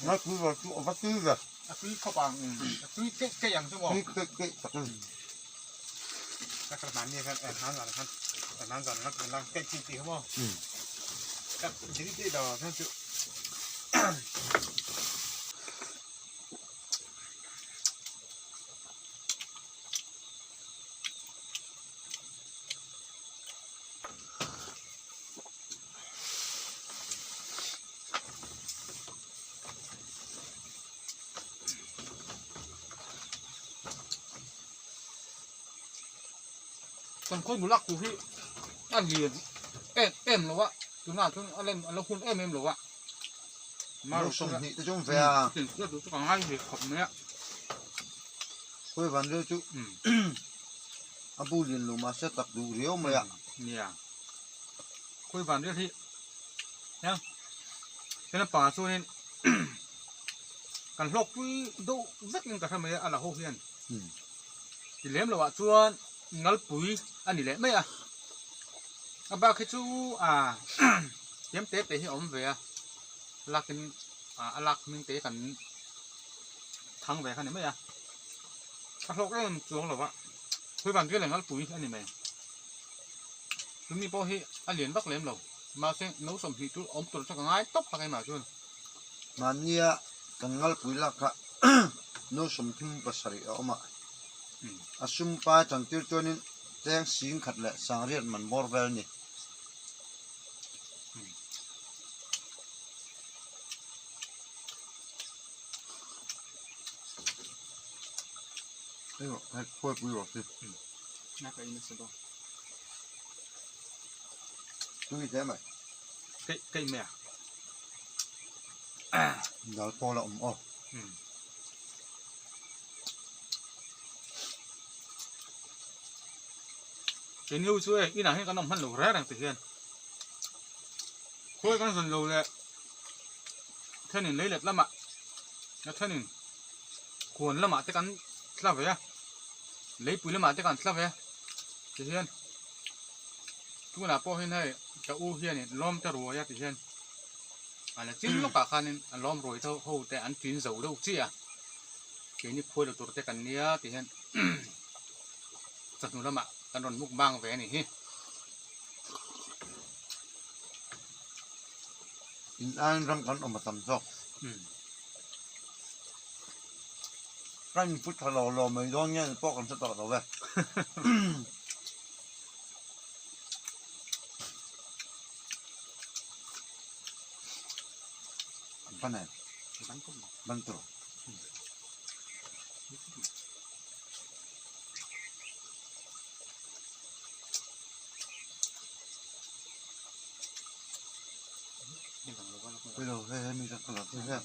Ngalpui rawt chu a va tui ve. A tui khawp ang, a tui keih keih ang chu maw? Tui keih keih tak a ni. Ka kal hmanni khan eh hman zan khan hman zan khan kan lang keih keih tih kha maw? Ka ding tih lo khan chu. Kan khawi nula ku hi a lian em em lo a tunah chuan a lem a la hun em em lo a Maru sawmhnih te chu awm ve a chu ka ngai ve khawp mai a khawi van reu chu a bu lian lo mahse tak duh riau mai a nia khawi van reu hi hian he lampangah chuanin kan hlawkpui deuh vekin ka hre mai a a la ho hian ti lem loh ah chuan ngalpui a ni leh mai a a bak hi chu ah tlem te te hi a awm ve a lakin ah a lak hming te kan thang ve kha ni mai a a hlawk em chuang lo va khawi van rial leh ngalpui a ni mai tuni pawh hi a lian vak lem lo mahse no sawmhnih chu awm tur chu ka ngai tawp a keimah chuan. Mahnia kan ngalpui lak kha no sawmthum pasarih a awm a, a sum pa chantir chuanin cheng sing khat leh sangriat man bawr vel a ni. Hei khuaipui rawh si. Tui hle mai. Keih keih mai a. Dal pawl a awm aw. Keini ho chu hei inah hian kan awm hman lo reng reng ti hian khawi kan zawn lo leh thenin lei let lamah a thenin huan lamah te kan tla ve a leipui lamah te kan tla ve a ti hian tunah pawh hian hei ka u hianin lawm te ruai a ti hian a la chin lawkah khanin a lawm ruai te ho te an tin zo deuh chiah a keini khuai lo tur te kan nia ti hian chawhnu lamah kan rawn muk bang ve a ni hi. In aiin ram kan awm a tam zawk. Kan input tha lo lo mai dawn nge pawh kan hre tawh lo e. Ban em? Ban tur. Hello, hei hei mi ka la thei hle.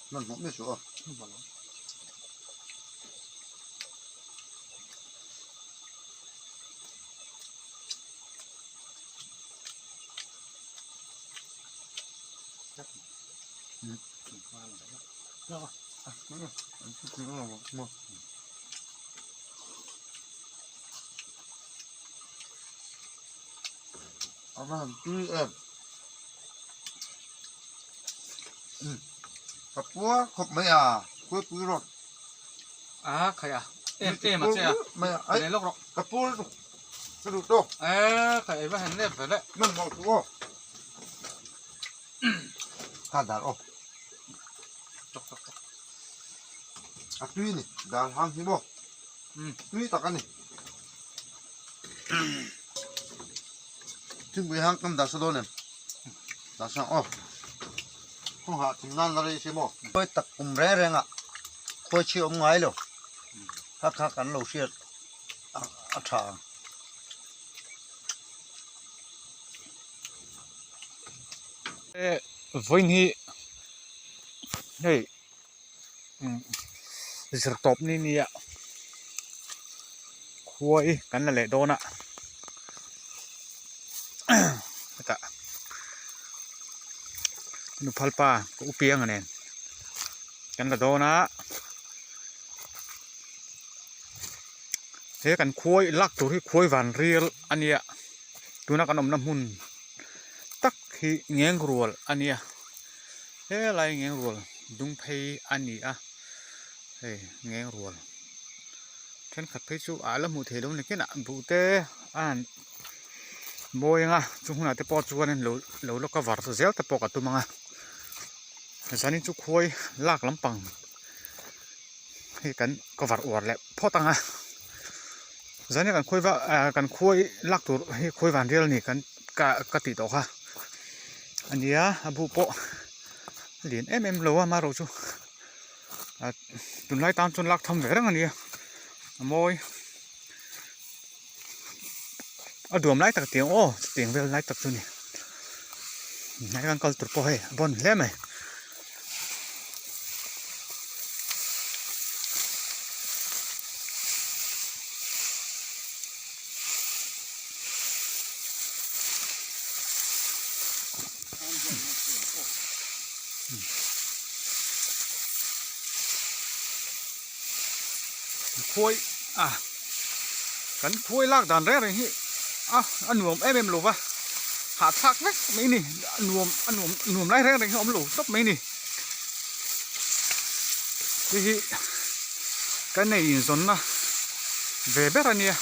Hmanhmawh miah suh aw. A va han tui em ka puar khawp mai a khuaipui rawt a khai a em em a che a mai a leh lawk rawh ka puar lutuk ka duh tawk e khai ei va han lep ve le man mawh chu aw kha dar aw tok tok tok a tui ni dar hang hi maw tui tak a ni thingpui hang kam dah sa dawn em dah sa aw khaw hah thim nan la rei se maw khawi tak kum reng reng ah khawi chhi awm ngai lo kha kha kan lo hriat a tha ang. Vawiin hi hei zirtawp ni nia khuai kan la leh dawn a hetah nuphal pa ka u pianga nen kan la dawn a he kan khuai lak tur hi khuai van rial a nia tuna kan awmna hmun tak hi ngeng rual a nia helai ngeng rual dung phei a ni a hei ngeng rual thenkhat phei chu a la hmuh theih loh ni kinah buh te a han mawi ang a chung hunah te pawh chuanin lo lo la cover zel te pawh ka tum ang a zanin chu khuai lak lampang hei kan cover uar leh phawt ang a zanin kan khuai vah ah kan khuai lak tur hi khuai van rial a ni kan ka ka tih tawh kha a nia a bu pawh a lian em em lo a amaherawh chu ah tunlai tan chuan lak tham ve reng a nia a mawi a duam lai tak tiang aw chutiang vel lai tak chu a ni hnai kan kal tur pawh hei a bawn hle mai. Khuai a kan khuai lak dan reng reng hi a a nuam em em lo va hahthlak vek mai ni a nuam a nuam nuam lai reng reng hi a awm lo tawp mai ni hei hi kan nei inzawnna ve ber a nia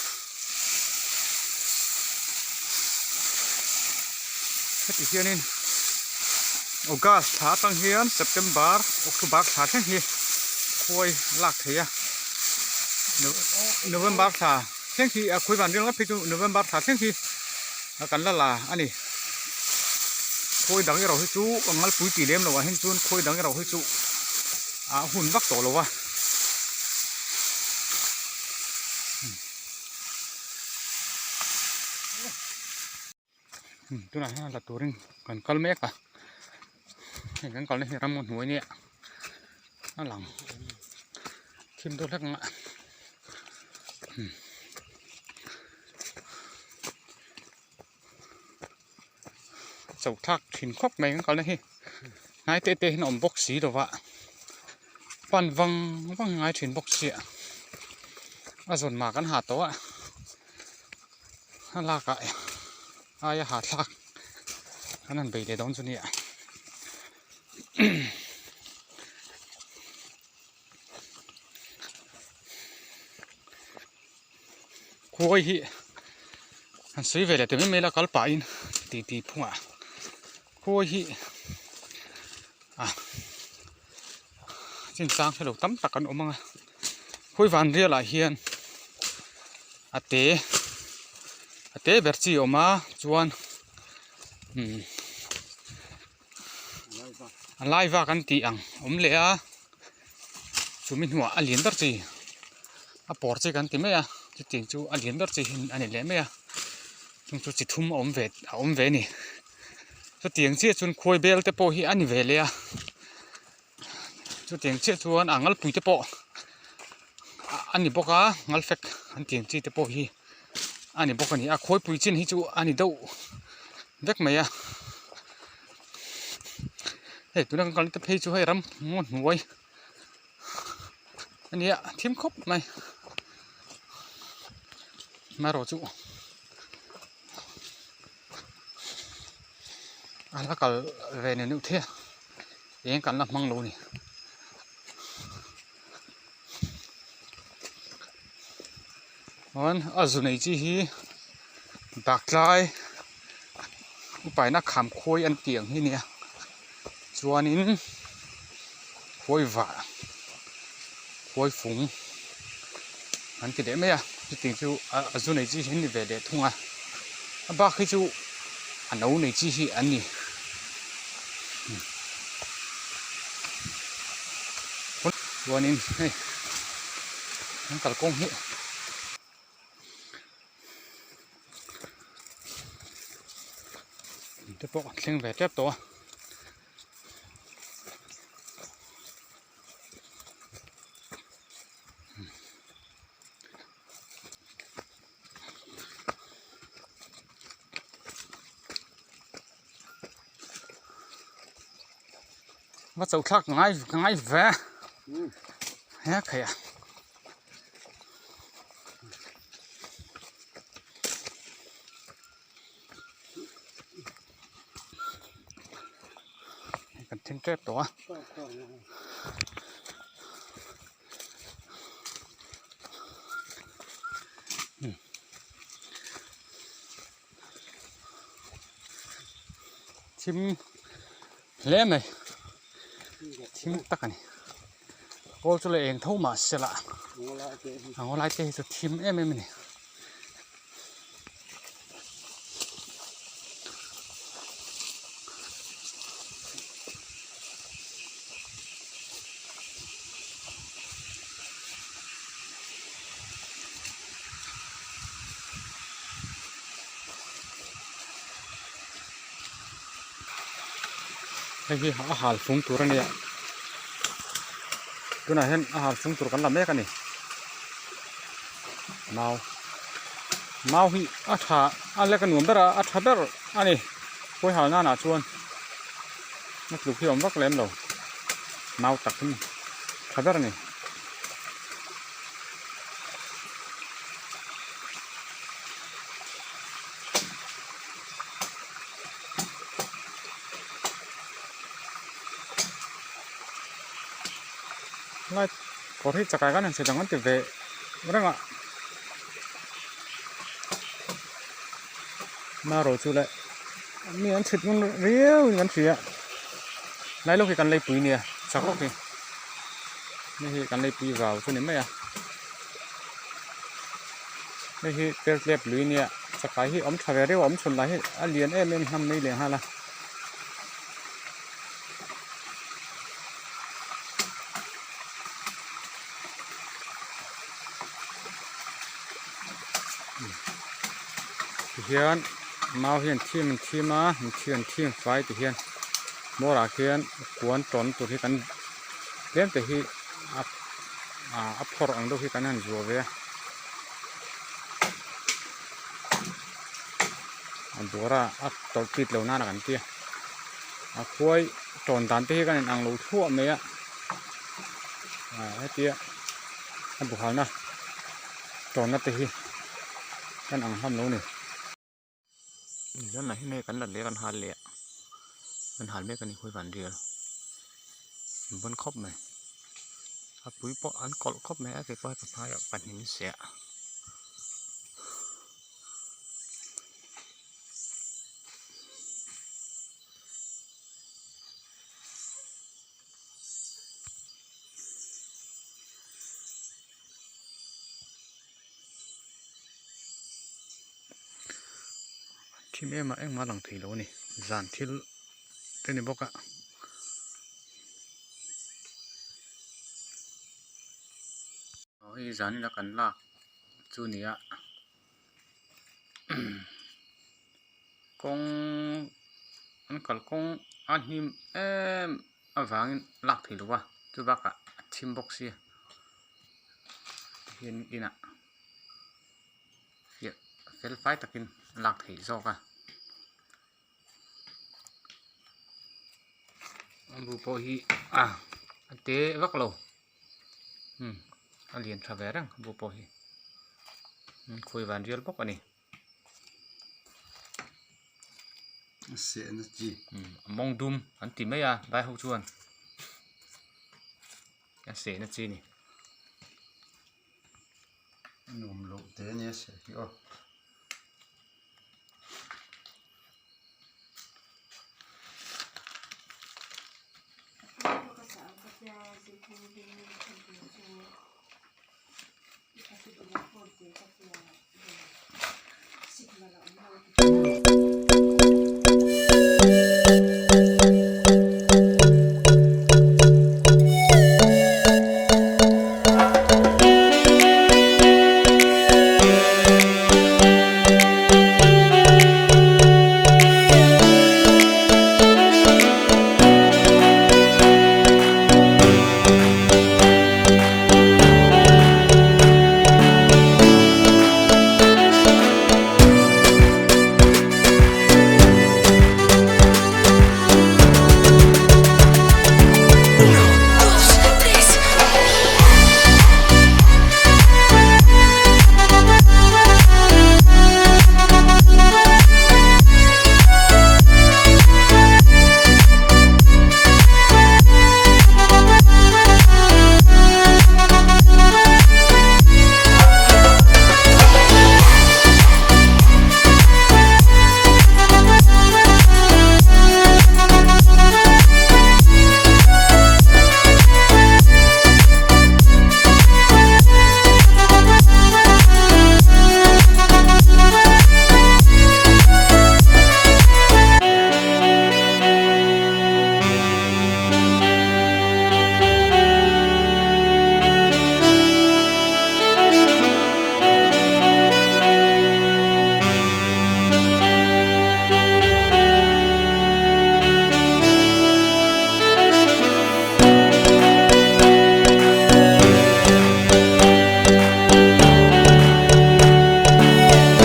heti hianin August thla atang hian September October thla thleng hi khuai lak theih a November thla thleng hi a khuai van riang phei chu November thla thleng hi kan la la a ni khuai dang erawh hi chu a ngalpui tih lem loh ah hian chuan khuai dang erawh hi chu a hun vak tawh lo a. Tunah hian la turin kan kal mek a hei kan kalna hi ram hnuai nia a lang thim deuh hlek ang a chauh thlak thin khawp mai kan kalna hi hnai te te hian a awm bawk si lo va pan vang vang ngai thin bawk sia a zawn mah kan ha tawh a. A lakah aia hahthlak an han bei leh dawn chu nia. Khuai hi han sawi ve leh ta mai mai la kal pahin titi phungah khuai hi a chinchang hrelo tam tak an awm ang a khawi van rialah hian a te a te ber chi a awm a chuan umm a lai vak an tih ang awm leh a chumi hnuah a lian ber chi a pawr chi kan ti mai a chutiang chu a lian ber chi hi a ni leh mai a chung chu chi thum a awm ve a awm ve a ni. Chutiang chiah chuan khuai bel te pawh hi a ni ve leh a chutiang chiah chuan a ngalpui te pawh a ni bawk a ngal fek an tih ang chi te pawh hi a ni bawk a ni a khuaipui chin hi chu a ni deuh vek mai a hei tuna kan kalna te phei chu hei ram ngaw hnuai a nia thim khawp mai marawh chu. A la kal ve neuh neuh thei a eng kan la hmang lo a ni chuan a zu nei chi hi baktlai upaina kham khawi an tih ang hi a nia chuanin khawi vah khawi fung an ti leh mai a chutiang chu a zu nei chi hi an ni ve leh thung a a bak hi chu a no nei chi hi an ni chuanin hei an kalkawng hi. Te pawh kan thleng ve tep tawh a. Va chauh thlak ngai ngai ve he khaih a. Kan thleng tep tawh a. Thim hle mai thim tak a ni kawl chu la eng tho mah se la a ngaw lai te hi chu thim em em a ni. Hei hi a hal fung tur a nia tunah hian a hal fung tur kan la mek a ni mau mau hi a tha a lek a nuam ber a a tha ber a ni khawi hal nanah chuan a tluk hi a awm vak lem lo mau tak hi tha ber a ni. Lai kawr hi chakai kan han sawi dang an ti ve reng a marawh chu le mi an chhit ngun riau in kan hria lai lawk hi kan leipui nia chak lawk hi hei hi kan leipui vau chu a ni mai a hei hi pertlep lui nia chakai hi awm tha ve riau a awm chhun lah hi a lian em em hnam mai leh nghal a. Tihian mau hian thim an thim a mitthi an thim fai ti hian hmawrah khian kuan tawn tur hi kan tlem te hi a ah a phawrh ang deuh hi kan han zuah ve a a bawra a tawlh pit lo nana kan tia a khuai tawn dan te hi kan inang lo thluah mai a ah hetia a bu halna tawnna te hi kan ang hlawm lo a ni. Zan lah hi hei kan la leh a kan hal leh a kan hal mek a ni khawi van rial an bawn khawp mai a pui pawh an kawlh khawp mai a ke pawh hei pahnih ah pahnih an seh a. Thim em a engmah a lang thei lo a ni zan thil te ni bawk a. Aw hei zan ila kan lak chu a ni a kawng an kalkawng a hnim em avangin lak thei lo a chu bakah a thim bawk sia tihian inah fiah fel fai takin a lak theih zawk a a bu pawh hi a a te vak lo umm a lian tha ve reng a bu pawh hi khawi van rial bawk a ni. Sehna chi. A mawng dum an ti mai a vai ho chuan a sehna chi a ni. A nuam loh teh a nia seh hi aw.